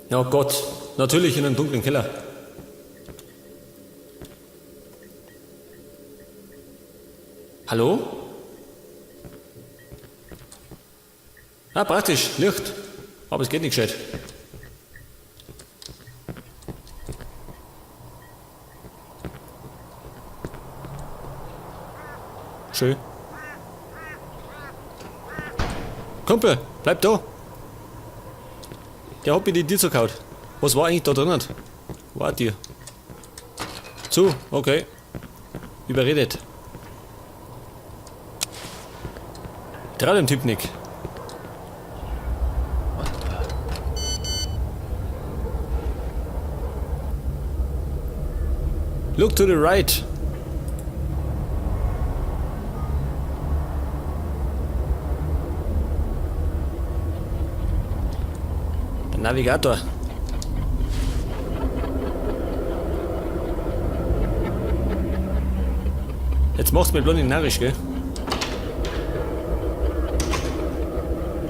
Ja Gott, natürlich in einem dunklen Keller. Hallo? Ah, praktisch, Licht. Aber es geht nicht gescheit. Schön. Kumpel, bleib da. Der hat mir die Tür zugehauen. Was war eigentlich da drinnen? War die. Zu, okay. Überredet. Trau dem Typ nicht. Look to the right. Der Navigator. Jetzt macht's mir bloß nicht narrisch, gell?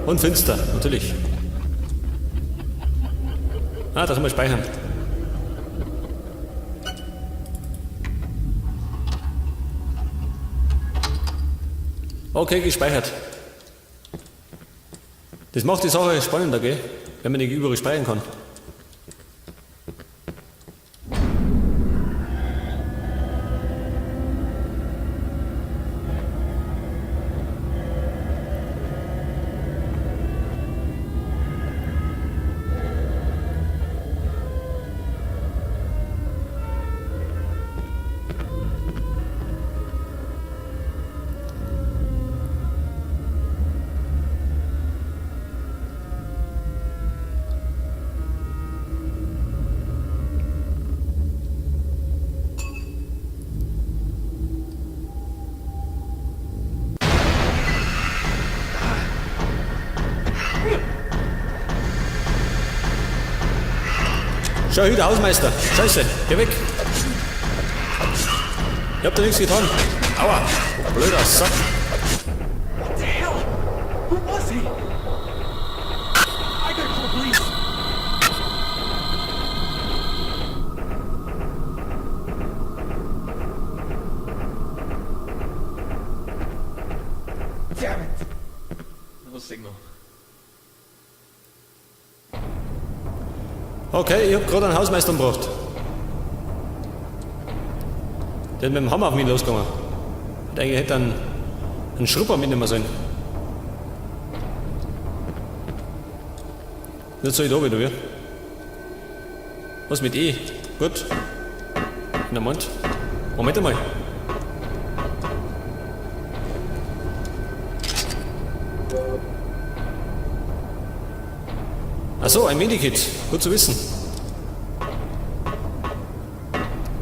Und finster, natürlich. Ah, da können wir speichern. Okay, gespeichert. Das macht die Sache spannender, gell? Wenn man nicht überall speichern kann. Schau hier, der Hausmeister. Scheiße, geh weg. Ich hab da nichts getan. Aua, blöder Sack. What the hell? Who was he? I gotta call the police. Damn it! No signal. Okay, ich hab gerade einen Hausmeister umgebracht. Der hat mit dem Hammer auf mich losgegangen. Hat eigentlich hätte einen Schrubber mitnehmen sollen. Jetzt soll ich da wieder, wie? Was mit E? Gut. Na Moment. Moment einmal. Ach so, ein Medikit. Gut zu wissen.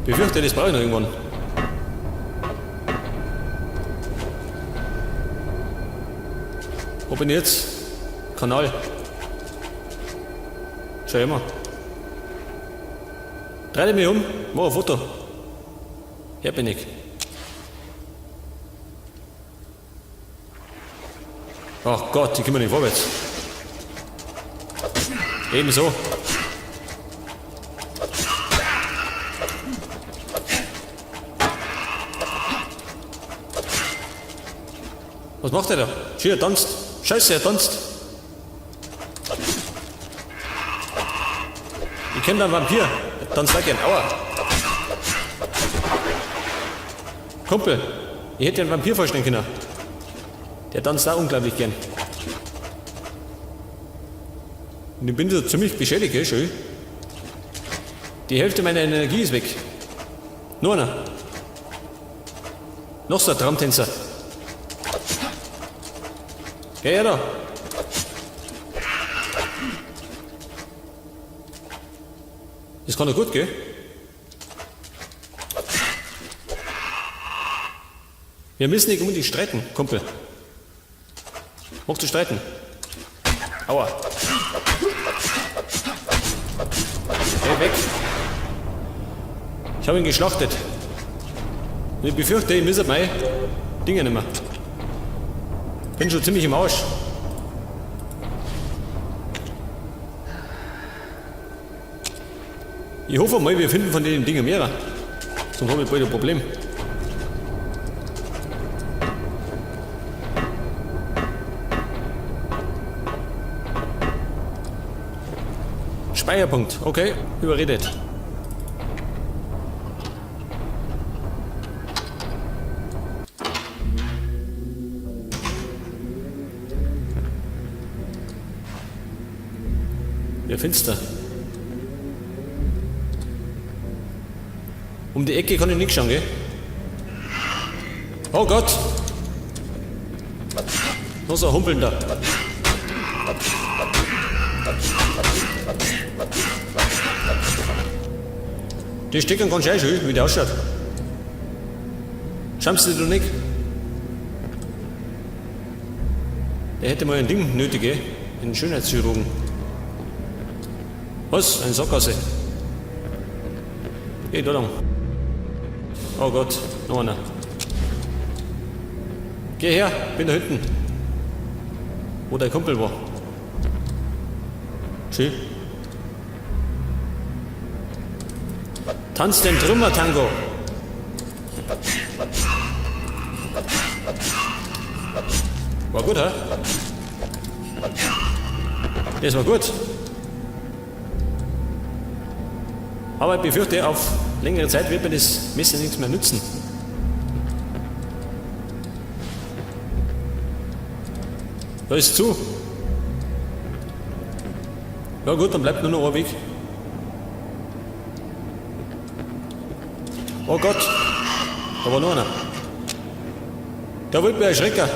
Befürchte, das brauche ich noch irgendwann. Wo bin ich jetzt? Kanal. Schau immer. Dreh dich mich um, mach ein Foto. Hier bin ich. Ach Gott, ich komme nicht vorwärts. Ebenso. Was macht er da? Schön, er tanzt. Scheiße, er tanzt. Ich kenn da einen Vampir. Er tanzt auch gern. Aua. Kumpel, ich hätte dir einen Vampir vorstellen können. Der tanzt auch unglaublich gern. Und ich bin da ziemlich beschädigt, gell, schön. Die Hälfte meiner Energie ist weg. Nur einer. Noch so ein Traumtänzer. Geh her da. Das kann doch gut, gell? Wir müssen nicht unbedingt streiten, Kumpel. Magst du streiten? Aua. Geh weg. Ich hab ihn geschlachtet. Und ich befürchte, ich misse meine Dinge nicht mehr. Bin schon ziemlich im Arsch. Ich hoffe mal, wir finden von den Dingen mehrere. Sonst habe ich bald ein Problem. Speicherpunkt, okay, überredet. Ja, finster. Um die Ecke kann ich nicht schauen, gell? Oh Gott! Noch so ein Humpeln da. Die stecken ganz schön schön, wie der ausschaut. Schaust du nicht? Der hätte mal ein Ding nötig, gell? Einen Schönheitschirurgen. Was? Ein Sackgasse. Geh da lang. Oh Gott, noch einer. Geh her, bin da hinten. Wo dein Kumpel war. Schön. Tanz den Trümmer-Tango. War gut, hä? Das war gut. Aber ich befürchte, auf längere Zeit wird mir das Messer nichts mehr nützen. Da ist zu. Ja gut, dann bleibt nur noch ein Weg. Oh Gott, da war noch einer. Der wollte mich erschrecken.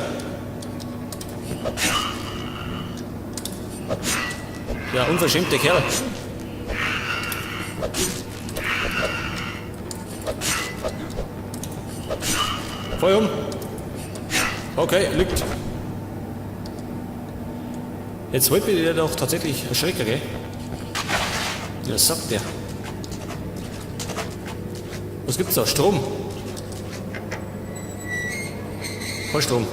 Ja, unverschämter Kerl. Voll um. Okay, liegt. Jetzt wollte mich der doch tatsächlich erschrecken, gell? Ja, sagt der. Was gibt's da? Strom. Kein Strom.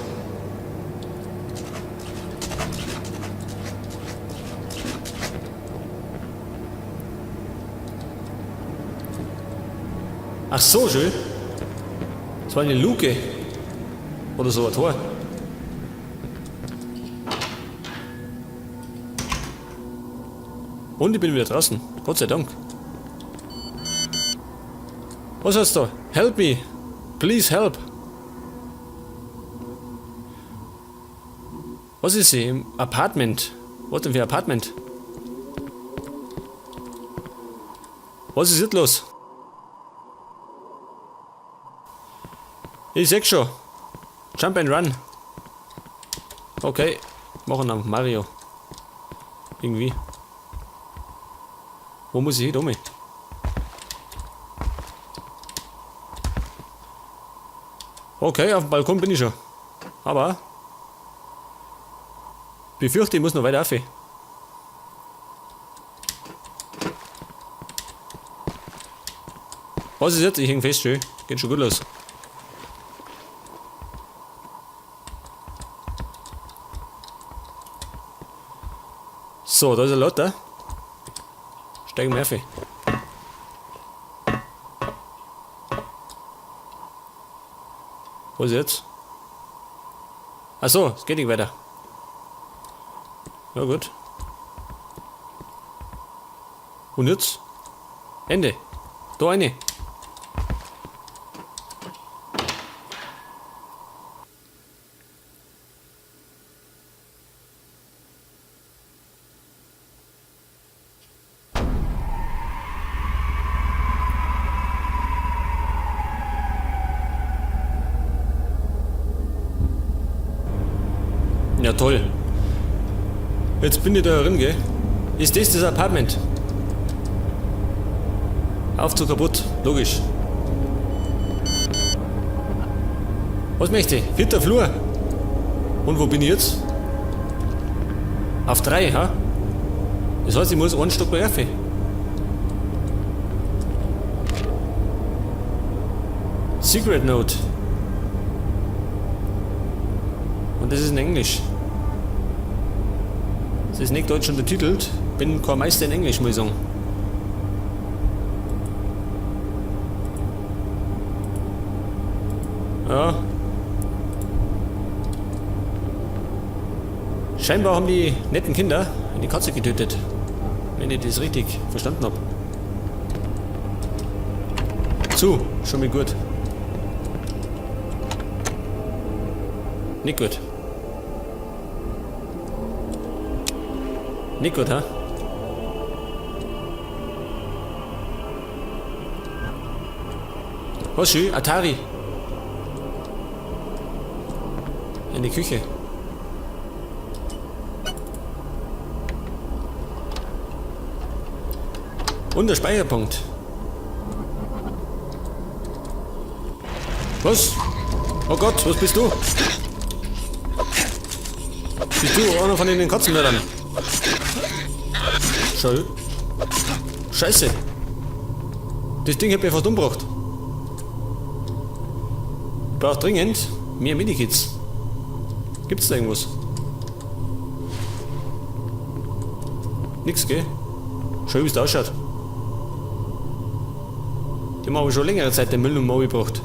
Ach so, schön. Das war eine Luke. Oder so ein Tor. Und ich bin wieder draußen. Gott sei Dank. Was hast du? Help me. Please help. Was ist sie? Im Apartment. Was denn für ein Apartment? Was ist jetzt los? Ich seh schon. Jump and run. Okay. Machen am Mario. Irgendwie. Wo muss ich hin, Domi? Okay, auf dem Balkon bin ich schon. Aber befürchte, ich muss noch weiter rauf. Was ist jetzt? Ich häng fest, schön. Geht schon gut los. So, da ist ein Lotter. Steigen wir auf. Was ist jetzt? Ach so, es geht nicht weiter. Ja gut. Und jetzt? Ende. Da eine. Ja toll. Jetzt bin ich da drin, gell? Ist das das Apartment? Aufzug kaputt, logisch. Was möchte ich? Vierter Flur. Und wo bin ich jetzt? Auf 3, ha? Das heißt, ich muss einen Stock rauf. Secret Note. Und das ist in Englisch. Das ist nicht deutsch untertitelt. Bin kein Meister in Englisch, muss ich sagen. Ja. Scheinbar haben die netten Kinder eine Katze getötet. Wenn ich das richtig verstanden hab. Zu, schon mal gut. Nicht gut. Nicht gut, ha? Was schön? Atari. In die Küche. Und der Speicherpunkt. Was? Oh Gott, was bist du? Bist du einer von den Katzenmördern? Schau. Scheiße. Das Ding hat mich fast umgebracht. Ich brauche dringend mehr Medikits. Gibt's da irgendwas? Nix, gell? Schau, wie's da ausschaut. Die haben aber schon längere Zeit den Müll und Mobi gebracht.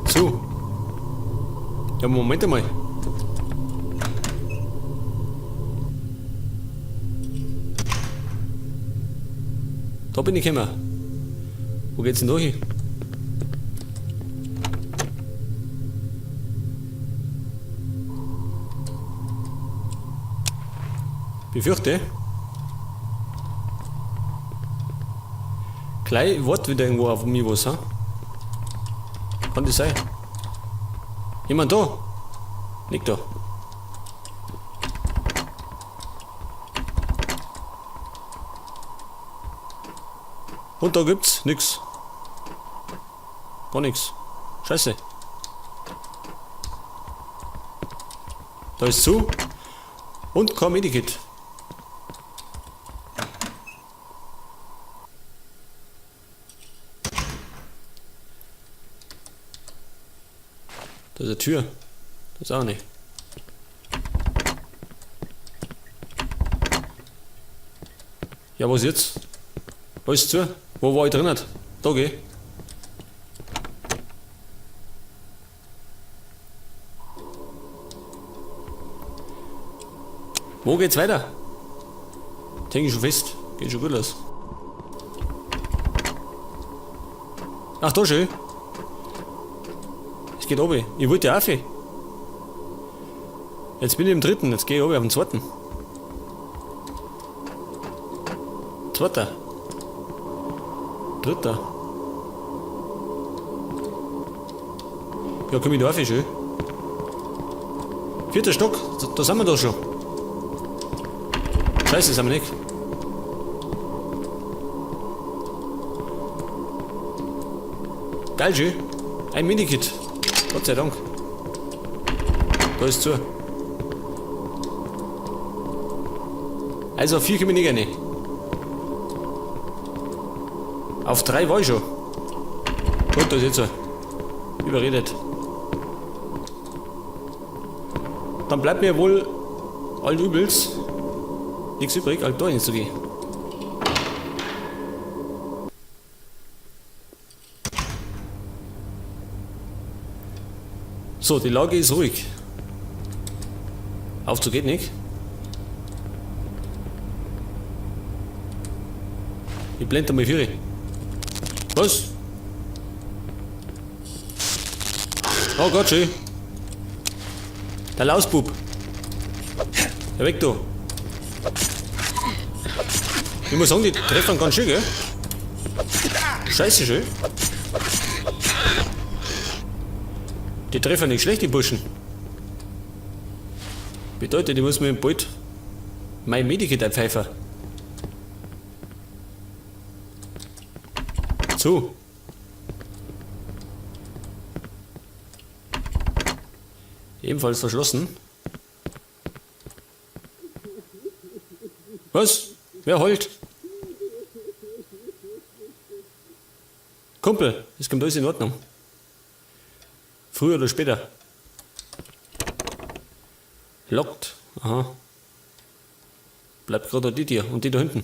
So. Ja, Moment einmal. Da bin ich gekommen. Wo geht's denn da hin? Befürchte. Gleich wart wieder irgendwo auf mich was, ha? Kann das sein? Jemand da? Nicht da. Und da gibt's nix. Gar nix. Scheiße. Da ist zu. Und kein Medikit. Da ist eine Tür. Das ist auch nicht. Ja, was jetzt? Alles zu? Wo war ich drin? Da geh. Wo geht's weiter? Häng ich schon fest. Geht schon gut los. Ach, da schön. Es geht runter. Ich wollte ja auf. Jetzt bin ich im dritten. Jetzt geh ich runter auf den zweiten. Zweiter. Dritter. Ja, komm ich da auf, schön. Vierter Stock. Da sind wir doch schon. Scheiße, sind wir nicht. Geil, schön. Ein Minikit. Gott sei Dank. Da ist zu. Also auf 4 komme ich nicht rein. Auf 3 war ich schon. Gut, da ist jetzt so. Überredet. Dann bleibt mir wohl allen Übels nichts übrig, als da hinzugehen. So, die Lage ist ruhig. Aufzug geht nicht. Ich blende mal 4. Was? Oh Gott, schön. Der Lausbub. Ja, weg du. Ich muss sagen, die treffen ganz schön, gell? Scheiße, schön. Die treffen nicht schlecht, die Burschen. Bedeutet, ich muss mir bald mein Medikit einpfeifen. Zu. Ebenfalls verschlossen. Was? Wer heult? Kumpel, es kommt alles in Ordnung. Früher oder später. Lockt. Aha. Bleibt gerade die dir und die da hinten.